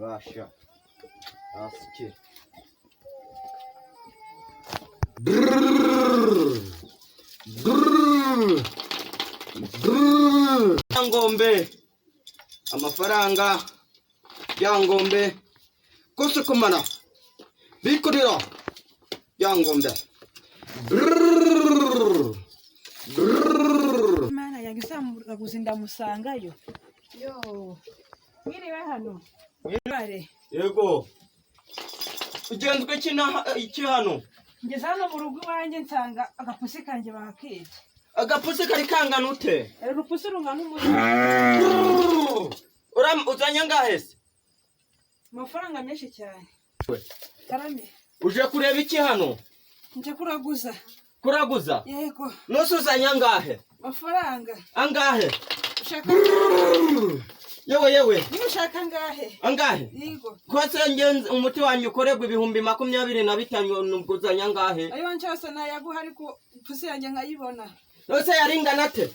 Reba sha. Asiki. Ryangombe, amafaranga Ryangombe kusukumana bikurira Ryangombe. Mana yanjye, uzamuraguza ndamusangayo. Yo, mwiriwe hano. Mwiriwe. Yego, ugenzwe iki iki hano? Ngeze hano mu rugo iwanjye, nsanga agapusi kanjye bakibye. Agapusi kari kangana ute? Urupusi rungana umuti. Uzanye angahe se? Amafaranga menshi cyane. Karame. Uje kureba iki hano? Nje kuraguza. Kuraguza? Yego. Nose uzanye angahe? Amafaranga. Angahe? Ushaka? Yewe yewe. Niba ushaka angahe? Angahe? Yego. Kose ngenzi umuti wanyu ukorerwa 25,000, nubwo uzanye angahe? Ayo wanje yose nayaguha, ariko ipusi yanjye nkayibona. Nose yaringana ate?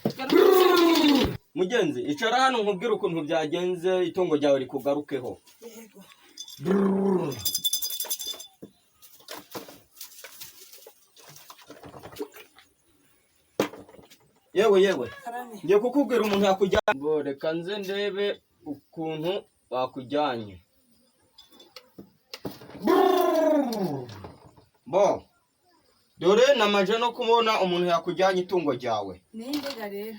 Mugenzi, icara hano nkubwire ukuntu byagenze, itungo ryawe rikugarukeho. Yego. Yewe yewe. Karame. Ngiye kukubwira umuntu yakujyanye. Bo reka nze ndebe ukuntu bakujyanye. Bo dore namaje no kubona umuntu yakujyanye itungo ryawe. Nindega rero.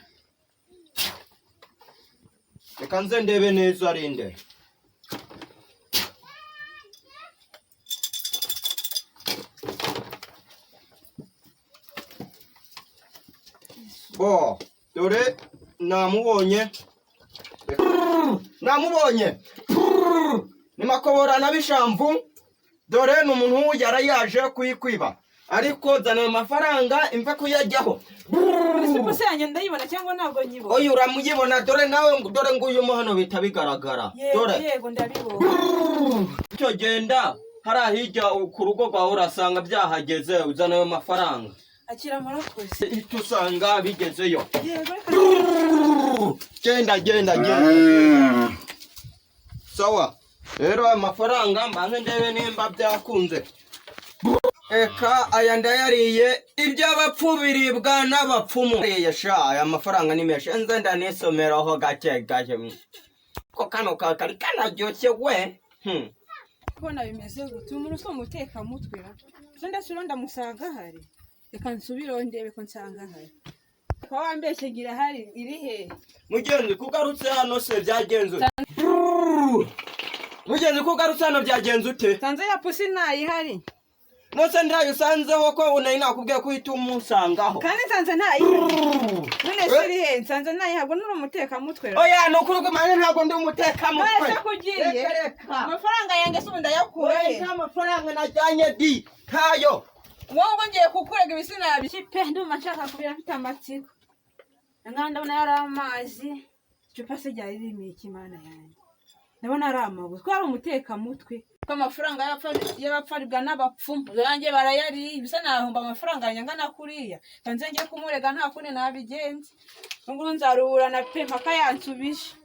Reka nze ndebe neza arinde. Bo dore namubonye, namubonye, ni makobora na bishamvu. Dore ni umuntu yari yaje kuyikwiba, ariko zana ayo mafaranga imva kuyajyaho. Ese ipusi yanjye ndayibona cyangwa ntabwo nyibona? Oya, uramuyibona, dore nawe, dore nguyu mo hano bihita bigaragara. Yego. Dore. Yego, ndabibona. Icyo genda hariya hirya ku rugo rwawe, urasanga byahageze. Uzana ayo mafaranga. Akira, murakoze. Ihita usanga bigezeyo. Yego, reka. Genda genda genda. Sawa rero, ayo mafaranga mbanze ndebe nimba byakunze. Eka, aya ndayariye, iby'abapfu biribwa n'abapfumu. Ariye sha, aya mafaranga ni menshi, nze ndanisomeraho gake gake, ko kano kakari kanaryoshye we. Kubona bimeze gute? Uyu muntu si umutekamutwe ra? Ejo ndasubira ndamusanga ahari. Reka nsubireho ndebe ko nsanga ahari. Kwa wambeshye ngira ahari, iri he? Mugenzi, kugarutse hano se byagenze ute? Mugenzi, kugarutse hano byagenze ute? Nsanze ya pusi ntayihari. Nose ndayo usanzeho, ko nari nakubwiye ko uhita umusangaho? Kandi nsanze ntayihari. None se iri he? Nsanze ntayihabwa n'uri umutekamutwe ra? Oya, ni ukuri kumane, ntabwo ndi umutekamutwe. None se kugiye? Reka reka. Amafaranga yanjye se ubu ndayakura Oya, he? nta mafaranga najyanye di, ntayo. Wowe ngo ngiye kukurega ibisinabi pe, ndumva nshaka kubira, mfite amatsiko. Ngaha ndabona yari amazi, icupa se ryari ririmo iki? Mana yanjye, ndabona ari amabuye, ko ari umutekamutwe, ko amafaranga y'abapfa aribwa n'abapfumu, yanjye barayariye, bisa nahomba amafaranga yanjye angana kuriya. Kanze ngiye kumurega, nta kundi nabigenza. Ubwo nzaruburana pe mpaka yansubije.